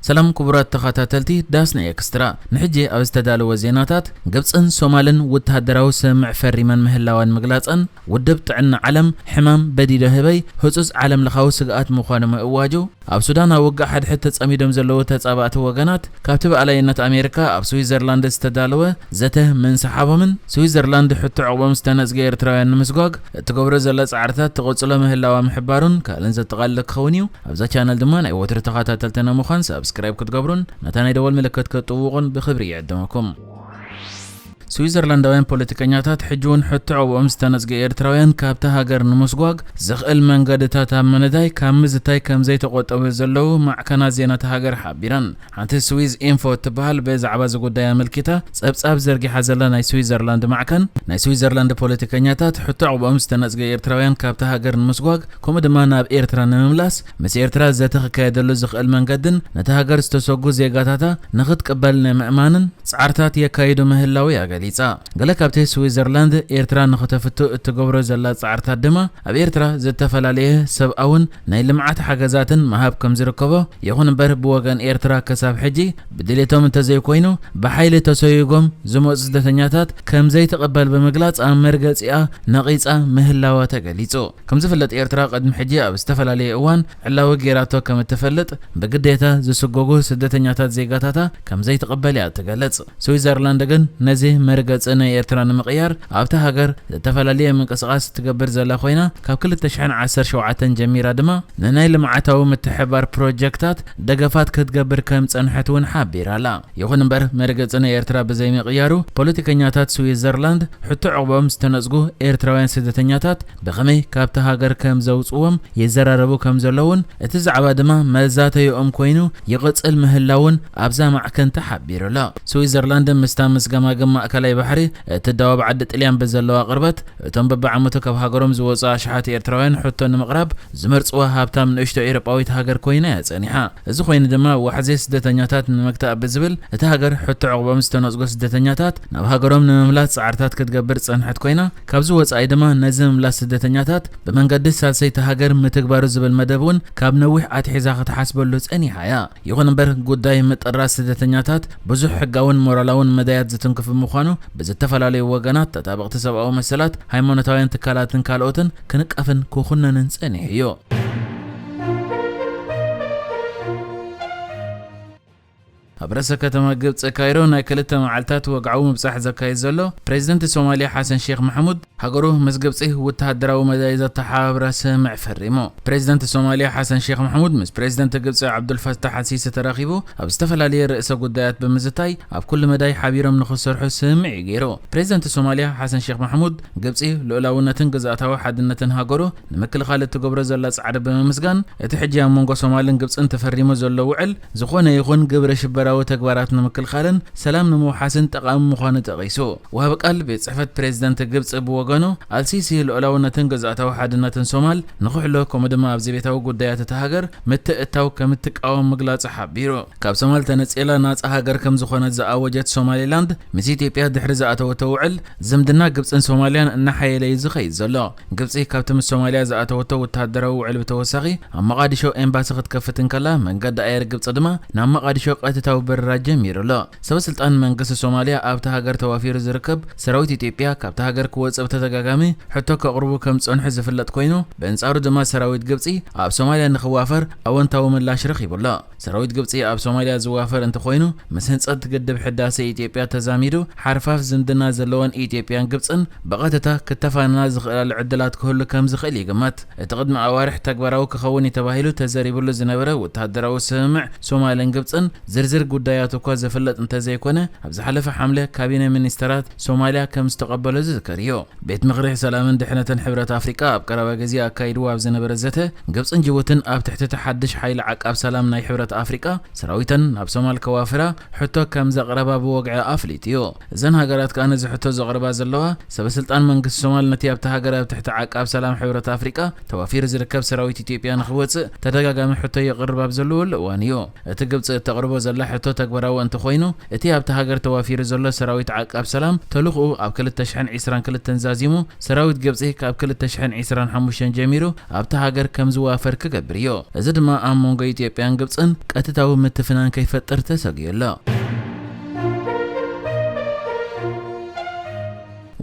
ሰላም ክቡራት ተኸታተልቲ ዳስና ኤክስትራ፣ ንሕጂ ኣብ ዝተዳለወ ዜናታት፣ ግብጽን ሶማልን ወተሃደራዊ ስምምዕ ፈሪመን ምህላወን ምግላጸን፣ ውድብ ጥዕና ዓለም ሕማም በዲዶ ህበይ ህጹጽ ዓለም ለኻዊ ስግኣት ምዃኑ ምእዋጁ፣ ኣብ ሱዳን ኣብ ውግእ ሓድሕድ ተጸሚዶም ዘለዉ ተጻባእቲ ወገናት ካብቲ ብኣላይነት ኣሜሪካ ኣብ ስዊዘርላንድ ዝተዳለወ ዘተ ምንስሓቦምን ስዊዘርላንድ ሕቶ ዕቑቦም ዝተነጽገ ኤርትራውያን ንምስጓግ እትገብሮ ዘላ ጻዕርታት ትቕጽሎ ምህላዋ ምሕባሩን ካልእን ዘጠቓልል ክኸውን እዩ። ኣብዛ ቻነል ድማ ናይ ወትሩ ተኸታተልትና ምዃን ሳብስክራይብ ክትገብሩን ነታ ናይ ደወል ምልክት ክትጥውቑን ብኽብሪ ይዕድመኩም። ስዊዘርላንዳውያን ፖለቲከኛታት ሕጂ እውን ሕቶ ዕቑቦም ዝተነጽገ ኤርትራውያን ካብታ ሃገር ንምስጓግ ዘኽእል መንገድታት ኣብ ምንዳይ ካብ ምዝታይ ከም ዘይተቖጠቡ ዘለዉ ማዕከናት ዜና እታ ሃገር ሓቢረን። ሓንቲ ስዊዝ ኢንፎ እትበሃል ብዛዕባ እዚ ጉዳይ ኣመልኪታ ጸብጻብ ዘርጊሓ ዘላ ናይ ስዊዘርላንድ ማዕከን፣ ናይ ስዊዘርላንድ ፖለቲከኛታት ሕቶ ዕቑቦም ዝተነጽገ ኤርትራውያን ካብታ ሃገር ንምስጓግ ከምኡ ድማ ናብ ኤርትራ ንምምላስ ምስ ኤርትራ ዘተ ክካየደሉ ዝኽእል መንገድን ነታ ሃገር ዝተሰጉ ዜጋታታ ንኽትቅበል ናይ ምእማንን ጻዕርታት የካይዱ ምህላዉ እያ ገሊጻ። ገለ ካብቲ ስዊዘርላንድ ኤርትራ ንኽተፍቱ እትገብሮ ዘላ ጻዕርታት ድማ ኣብ ኤርትራ ዝተፈላለየ ሰብኣውን ናይ ልምዓት ሓገዛትን ምሃብ ከም ዝርከቦ፣ ይኹን እምበር ብወገን ኤርትራ ክሳብ ሕጂ ብድሌቶም እንተዘይኮይኑ ብሓይሊ ተሰይጎም ዝመጹ ስደተኛታት ከም ዘይትቕበል ብምግላጽ ኣብ መርገጺኣ ነቒጻ ምህላዋ ተገሊጹ። ከም ዝፍለጥ ኤርትራ ቅድሚ ሕጂ ኣብ ዝተፈላለየ እዋን ዕላዊ ገይራቶ ከም እትፈልጥ፣ ብግዴታ ዝስጎጉ ስደተኛታት ዜጋታታ ከም ዘይትቕበል እያ ትገልጽ። ስዊዘርላንድ ግን ነዚ መርገጺ ናይ ኤርትራ ንምቕያር ኣብታ ሃገር ዝተፈላለየ ምንቅስቓስ ትገብር ዘላ ኮይና፣ ካብ ክልተ ሽሕን ዓሰርተ ሸውዓተን ጀሚራ ድማ ንናይ ልምዓታዊ ምትሕብባር ፕሮጀክታት ደገፋት ክትገብር ከም ጸንሐት እውን ሓቢራ ኣላ። ይኹን እምበር መርገጺ ናይ ኤርትራ ብዘይምቕያሩ ፖለቲከኛታት ስዊዘርላንድ ሕቶ ዕቑቦም ዝተነጽጉ ኤርትራውያን ስደተኛታት ብኸመይ ካብታ ሃገር ከም ዘውጽዎም ይዘራረቡ ከም ዘለውን እቲ ዛዕባ ድማ መዛተይኦም ኮይኑ ይቕጽል ምህላውን ኣብዛ ማዕከን ተሓቢሩ ኣሎ። ስዊዘርላንድ ምስታ ምስ ገማግም ማእከላይ ባሕሪ እትዳወብ ዓዲ ጥልያን ብዘለዋ ቅርበት እቶም በብዓመቱ ካብ ሃገሮም ዝወጹ ኣሽሓት ኤርትራውያን ሕቶ ንምቕራብ ዝመርጽዋ ሃብታም ንእሽቶ ኤውሮጳዊት ሃገር ኮይና እያ ጸኒሓ። እዚ ኮይኑ ድማ ዋሕዚ ስደተኛታት ንምግታእ ብዝብል እታ ሃገር ሕቶ ዕቑቦም ዝተነጽጎ ስደተኛታት ናብ ሃገሮም ንምምላስ ጻዕርታት ክትገብር ጸንሐት ኮይና፣ ካብዚ ወጻኢ ድማ ነዚ ምምላስ ስደተኛታት ብመንገዲ ሳልሰይቲ ሃገር ምትግባሩ ዝብል መደብ እውን ካብ ነዊሕ ኣትሒዛ ክትሓስበሉ ጸኒሓ እያ። ይኹን እምበር ጉዳይ ምጥራዝ ስደተኛታት ብዙሕ ሕጋውን ሞራላውን መዳያት ዝትንክፍ ብምዃኑ ብዝተፈላለዩ ወገናት፣ ተጣበቕቲ ሰብኣዊ መሰላት፣ ሃይማኖታውያን ትካላትን ካልኦትን ክንቀፍን ክኹነንን ጸኒሑ እዩ። ኣብ ርእሰ ከተማ ግብጺ ካይሮ ናይ ክልተ መዓልታት ወግዓዊ ምብጻሕ ዘካይድ ዘሎ ፕሬዚደንት ሶማልያ ሓሰን ሼክ መሕሙድ፣ ሃገሩ ምስ ግብጺ ወተሃደራዊ መዳይ ዘተሓባብራ ስምምዕ ፈሪሙ። ፕሬዚደንት ሶማልያ ሓሰን ሼክ መሕሙድ ምስ ፕሬዚደንት ግብጺ ዓብዱልፈታሕ ኣልሲሲ ተራኺቡ ኣብ ዝተፈላለየ ርእሰ ጉዳያት ብምዝታይ ኣብ ኩሉ መዳይ ሓቢሮም ንኽሰርሑ ስምምዕ እዩ ገይሩ። ፕሬዚደንት ሶማልያ ሓሰን ሼክ መሕሙድ፣ ግብጺ ልኡላውነትን ግዝኣታዊ ሓድነትን ሃገሩ ንምክልኻል እትገብሮ ዘላ ጻዕሪ ብምምስጋን፣ እቲ ሕጂ ኣብ መንጎ ሶማልን ግብጽን ተፈሪሙ ዘሎ ውዕል ዝኾነ ይኹን ግብረ ሽበራዊ ተግባራት ንምክልኻልን ሰላም ንምውሓስን ጠቓሚ ምዃኑ ጠቒሱ። ወሃቢ ቃል ቤት ጽሕፈት ፕሬዚደንት ግብጺ ብወገኑ፣ ኣልሲሲ ልኡላውነትን ግዝኣታዊ ሓድነትን ሶማል ንኽሕሎ፣ ከምኡ ድማ ኣብዚ ቤታዊ ጉዳያት እታ ሃገር ምትእትታው ከም እትቃወም ምግላጹ ሓቢሩ። ካብ ሶማል ተነጺላ ናጻ ሃገር ከም ዝኾነት ዝኣወጀት ሶማሊላንድ፣ ምስ ኢትዮጵያ ድሕሪ ዝኣተወቶ ውዕል፣ ዝምድና ግብጽን ሶማልያን እናሓየለ እዩ ዝኸይድ ዘሎ። ግብጺ ካብቲ ምስ ሶማልያ ዝኣተወቶ ወተሃደራዊ ውዕል ብተወሳኺ፣ ኣብ መቓዲሾ ኤምባሲ ክትከፍት እንከላ፣ መንገዲ ኣየር ግብጺ ድማ ናብ መቓዲሾ ቀጥታዊ በረራ ጀሚሩ ኣሎ። ሰበ ስልጣን መንግስቲ ሶማልያ ኣብታ ሃገር ተዋፊሩ ዝርከብ ሰራዊት ኢትዮጵያ ካብታ ሃገር ክወጽእ ብተደጋጋሚ ሕቶ ከቕርቡ ከም ዝጸንሑ ዝፍለጥ ኮይኑ፣ በንጻሩ ድማ ሰራዊት ግብጺ ኣብ ሶማልያ ንኽዋፈር ኣወንታዊ ምላሽ ረኺቡ ኣሎ። ሰራዊት ግብጺ ኣብ ሶማልያ ዝዋፈር እንተኾይኑ፣ ምስ ህንጸት ግድብ ሕዳሰ ኢትዮጵያ ተዛሚዱ ሓርፋፍ ዝምድና ዘለወን ኢትዮጵያን ግብጽን ብቐጥታ ክተፋነና ዝኽእላሉ ዕድላት ክህሉ ከም ዝኽእል ይግመት። እቲ ቅድሚ ኣዋርሕ ተግባራዊ ክኸውን እዩ ተባሂሉ ተዘሪብሉ ዝነበረ ወተሃደራዊ ስምምዕ ሶማልን ግብጽን ዝርዝር ጉዳያቱ እኳ ዝፍለጥ እንተዘይኮነ፣ ኣብ ዝሓለፈ ሓምለ ካቢነ ሚኒስተራት ሶማልያ ከም ዝተቐበሎ ዝዝከር እዩ። ቤት ምኽሪ ሰላምን ድሕነትን ሕብረት ኣፍሪቃ ኣብ ቀረባ ግዜ ኣካይድዎ ኣብ ዝነበረ ዘተ፣ ግብጽን ጅቡትን ኣብ ትሕቲ እቲ ሓድሽ ሓይሊ ዓቃብ ሰላም ናይ ሕብረት ኣፍሪቃ ሰራዊተን ናብ ሶማል ከዋፍራ ሕቶ ከም ዘቕረባ ብወግዒ ኣፍሊጡ እዩ። እዘን ሃገራት ከኣ ነዚ ሕቶ ዘቕርባ ዘለዋ፣ ሰበ ስልጣን መንግስቲ ሶማል ነቲ ኣብታ ሃገር ኣብ ትሕቲ ዓቃብ ሰላም ሕብረት ኣፍሪቃ ተዋፊሩ ዝርከብ ሰራዊት ኢትዮጵያ ንኽወጽእ ተደጋጋሚ ሕቶ የቕርብ ኣብ ዘለወሉ እዋን እዩ። እቲ ግብጺ እተቕርቦ ዘላ ሕቶ ተግባራዊ እንተኾይኑ፣ እቲ ኣብቲ ሃገር ተዋፊሩ ዘሎ ሰራዊት ዓቃብ ሰላም ተልእኾኡ ኣብ ክልተ ሽሕን ዕስራን ክልተን ዛዚሙ፣ ሰራዊት ግብጺ ካብ ክልተ ሽሕን ዕስራን ሓሙሽተን ጀሚሩ ኣብቲ ሃገር ከም ዝዋፈር ክገብር እዩ። እዚ ድማ ኣብ መንጎ ኢትዮጵያን ግብጽን ቀጥታዊ ምትፍናን ከይፈጥር ተሰግዩ ኣሎ።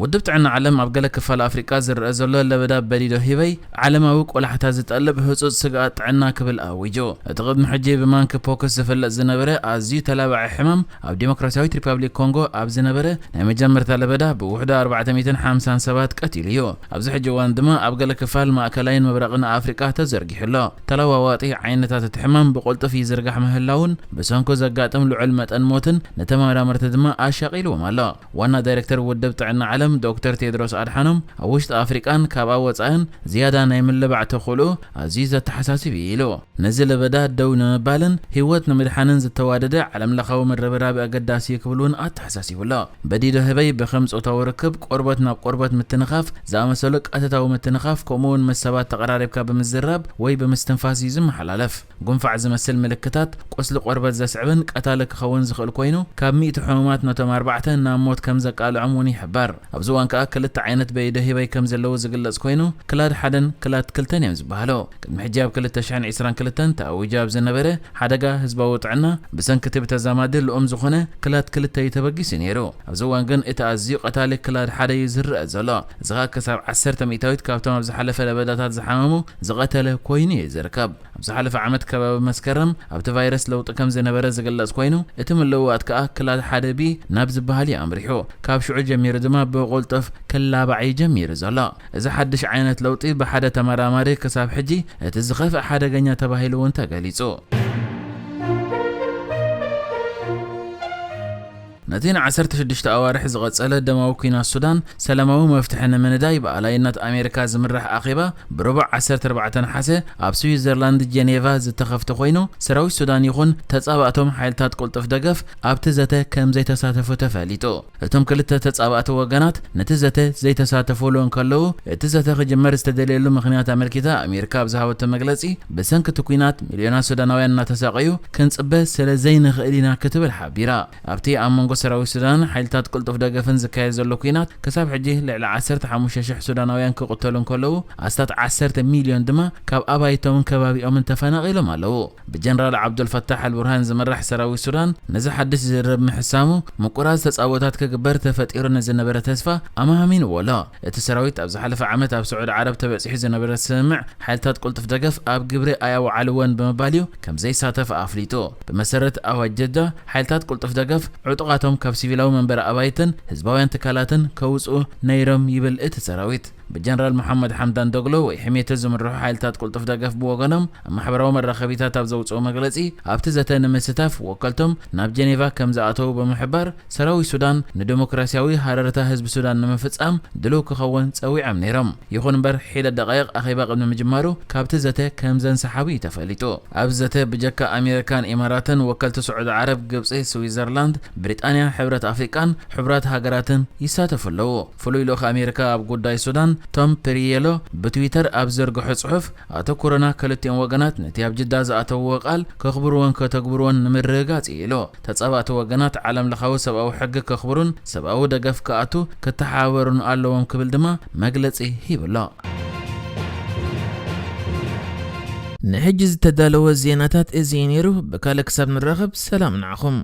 ውድብ ጥዕና ዓለም ኣብ ገለ ክፋል ኣፍሪቃ ዝረአ ዘሎ ለበዳ በዲዶ ህበይ ዓለማዊ ቆላሕታ ዝጠልብ ህጹጽ ስግኣት ጥዕና ክብል ኣዊጁ። እቲ ቅድሚ ሕጂ ብማንኪ ፖክስ ዝፍለጥ ዝነበረ ኣዝዩ ተላባዒ ሕማም ኣብ ዲሞክራሲያዊት ሪፓብሊክ ኮንጎ ኣብ ዝነበረ ናይ መጀመርታ ለበዳ ብውሕዱ ኣርባዕተ ሚእትን ሓምሳን ሰባት ቀቲሉ እዩ። ኣብዚ ሕጂ እዋን ድማ ኣብ ገለ ክፋል ማእከላይን ምብራቕን ኣፍሪቃ ተዘርጊሑ ኣሎ። ተለዋዋጢ ዓይነታት እቲ ሕማም ብቕልጡፍ ይዝርጋሕ ምህላውን ብሰንኩ ዘጋጥም ልዑል መጠን ሞትን ንተመራመርቲ ድማ ኣሻቒልዎም ኣሎ። ዋና ዳይሬክተር ውድብ ጥዕና ዓለም ዶክተር ቴድሮስ ኣድሓኖም፣ ኣብ ውሽጢ ኣፍሪቃን ካብኣ ወጻእን ዝያዳ ናይ ምልባዕ ተኽእሎኡ ኣዝዩ ዘተሓሳስብ እዩ ኢሉ። ነዚ ለበዳ ደው ንምባልን ህይወት ንምድሓንን ዝተዋደደ ዓለምለኻዊ መረብራቢ ኣገዳሲ እዩ ክብል እውን ኣተሓሳሲቡ ኣሎ። በዲዶ ህበይ ብከም ጾታዊ ርክብ፣ ቆርበት ናብ ቆርበት ምትንኻፍ ዝኣመሰሉ ቀጥታዊ ምትንኻፍ፣ ከምኡ እውን ምስ ሰባት ተቐራሪብካ ብምዝራብ ወይ ብምስትንፋስ እዩ ዝመሓላለፍ። ጉንፋዕ ዝመስል ምልክታት፣ ቁስሊ ቆርበት ዘስዕብን ቀታሊ ክኸውን ዝኽእል ኮይኑ፣ ካብ ሚእቲ ሕሙማት ነቶም ኣርባዕተ ናብ ሞት ከም ዘቃልዖም እውን ይሕበር። ኣብዚ እዋን ከኣ ክልተ ዓይነት በይዶ ህበይ ከም ዘለዉ ዝግለጽ ኮይኑ፣ ክላድ ሓደን ክላድ ክልተን እዮም ዝበሃሉ። ቅድሚ ሕጂ ኣብ ክልተ ሽሕን ዕስራን ክልተን ተኣዊጁ ኣብ ዝነበረ ሓደጋ ህዝባዊ ጥዕና፣ ብሰንኪ እቲ ብተዛማዲ ልኡም ዝኾነ ክላድ ክልተ እዩ ተበጊሱ ነይሩ። ኣብዚ እዋን ግን እቲ ኣዝዩ ቀታሊ ክላድ ሓደ እዩ ዝረአ ዘሎ። እዚ ኸኣ ክሳብ ዓሰርተ ሚእታዊት ካብቶም ኣብ ዝሓለፈ ለበዳታት ዝሓመሙ ዝቐተለ ኮይኑ እዩ ዝርከብ። ኣብ ዝሓለፈ ዓመት ከባቢ መስከረም ኣብቲ ቫይረስ ለውጢ ከም ዝነበረ ዝግለጽ ኮይኑ፣ እቲ ምልውዋጥ ከኣ ክላድ ሓደ ቢ ናብ ዝበሃል እዩ ኣምሪሑ። ካብ ሽዑ ጀሚሩ ድማ ብቕልጡፍ ክላባዕ እዩ ጀሚሩ ዘሎ። እዚ ሓድሽ ዓይነት ለውጢ ብሓደ ተመራማሪ ክሳብ ሕጂ እቲ ዝኸፍአ ሓደገኛ ተባሂሉ እውን ተገሊጹ። ነቲ ንዓሰርተ ሽዱሽተ ኣዋርሕ ዝቐጸለ ደማዊ ኲናት ሱዳን ሰላማዊ መፍትሒ ንምንዳይ ብኣላይነት ኣሜሪካ ዝምራሕ ኣኼባ ብረቡዕ ዓሰርተ ኣርባዕተ ነሓሰ ኣብ ስዊዘርላንድ ጀኔቫ ዝተኸፍተ ኮይኑ፣ ሰራዊት ሱዳን ይኹን ተጻባእቶም ሓይልታት ቅልጡፍ ደገፍ ኣብቲ ዘተ ከም ዘይተሳተፉ ተፈሊጡ። እቶም ክልተ ተጻባእቲ ወገናት ነቲ ዘተ ዘይተሳተፉሉ እንከለዉ፣ እቲ ዘተ ክጅመር ዝተደልየሉ ምኽንያት ኣመልኪታ ኣሜሪካ ኣብ ዝሃበቶ መግለጺ፣ ብሰንኪ እቲ ኲናት ሚልዮናት ሱዳናውያን እናተሳቐዩ ክንጽበ ስለ ዘይንኽእል ኢና ክትብል ሓቢራ። ኣብቲ ኣብ መንጎ ሰራዊት ሱዳንን ሓይልታት ቅልጡፍ ደገፍን ዝካየድ ዘሎ ኲናት፣ ክሳብ ሕጂ ልዕሊ ዓሰርተ ሓሙሽተ ሽሕ ሱዳናውያን ክቕተሉ እንከለዉ፣ ኣስታት ዓሰርተ ሚልዮን ድማ ካብ ኣባይቶምን ከባቢኦምን ተፈናቒሎም ኣለዉ። ብጀነራል ዓብዱልፈታሕ ኣልቡርሃን ዝምራሕ ሰራዊት ሱዳን፣ ነዚ ሓድሽ ዝርርብ ምሕሳሙ፣ ምቁራጽ ተጻቦታት ክግበር ተፈጢሩ ንዝነበረ ተስፋ ኣመሃሚንዎ ኣሎ። እቲ ሰራዊት ኣብ ዝሓለፈ ዓመት ኣብ ስዑዲ ዓረብ ተበጺሑ ዝነበረ ስምምዕ ሓይልታት ቅልጡፍ ደገፍ ኣብ ግብሪ ኣየውዓልዎን ብምባል እዩ ከም ዘይሳተፍ ኣፍሊጡ። ብመሰረት ኣዋጅ ጀዳ፣ ሓይልታት ቅልጡፍ ደገፍ ዕጡቓቶም ካብ ሲቪላዊ መንበሪ ኣባይትን ህዝባውያን ትካላትን ከውጽኡ ነይሮም ይብል እቲ ሰራዊት። ብጀነራል መሓመድ ሓምዳን ዶግሎ ወይ ሕሜተ ዝምርሑ ሓይልታት ቅልጡፍ ደገፍ ብወገኖም ኣብ ማሕበራዊ መራኸቢታት ኣብ ዘውጽኦ መግለጺ፣ ኣብቲ ዘተ ንምስታፍ ወከልቶም ናብ ጀኔቫ ከም ዝኣተዉ ብምሕባር፣ ሰራዊት ሱዳን ንደሞክራሲያዊ ሃረርታ ህዝቢ ሱዳን ንምፍጻም ድሉው ክኸውን ጸዊዖም ነይሮም። ይኹን እምበር፣ ሒደት ደቃይቕ ኣኼባ ቅድሚ ምጅማሩ ካብቲ ዘተ ከም ዘንሰሓቡ እዩ ተፈሊጡ። ኣብዚ ዘተ ብጀካ ኣሜሪካን ኢማራትን ወከልቲ ስዑዲ ዓረብ፣ ግብጺ፣ ስዊዘርላንድ፣ ብሪጣንያ፣ ሕብረት ኣፍሪቃን ሕቡራት ሃገራትን ይሳተፉ ኣለዉ። ፍሉይ ልኡኽ ኣሜሪካ ኣብ ጉዳይ ሱዳን ቶም ፕሪየሎ ብትዊተር ኣብ ዝዘርግሖ ጽሑፍ፣ ኣተኩሮና ክልቲኦም ወገናት ነቲ ኣብ ጅዳ ዝኣተውዎ ቃል ከኽብርዎን ከተግብርዎን ንምርግጋጽ እዩ ኢሉ። ተጻባእቲ ወገናት ዓለም ለኻዊ ሰብኣዊ ሕጊ ከኽብሩን ሰብኣዊ ደገፍ ክኣቱ ክተሓባበሩን ኣለዎም ክብል ድማ መግለጺ ሂቡ ኣሎ። ንሕጂ ዝተዳለወ ዜናታት እዚ እዩ ነይሩ። ብካልእ ክሳብ ንራኸብ ሰላም ንዓኹም።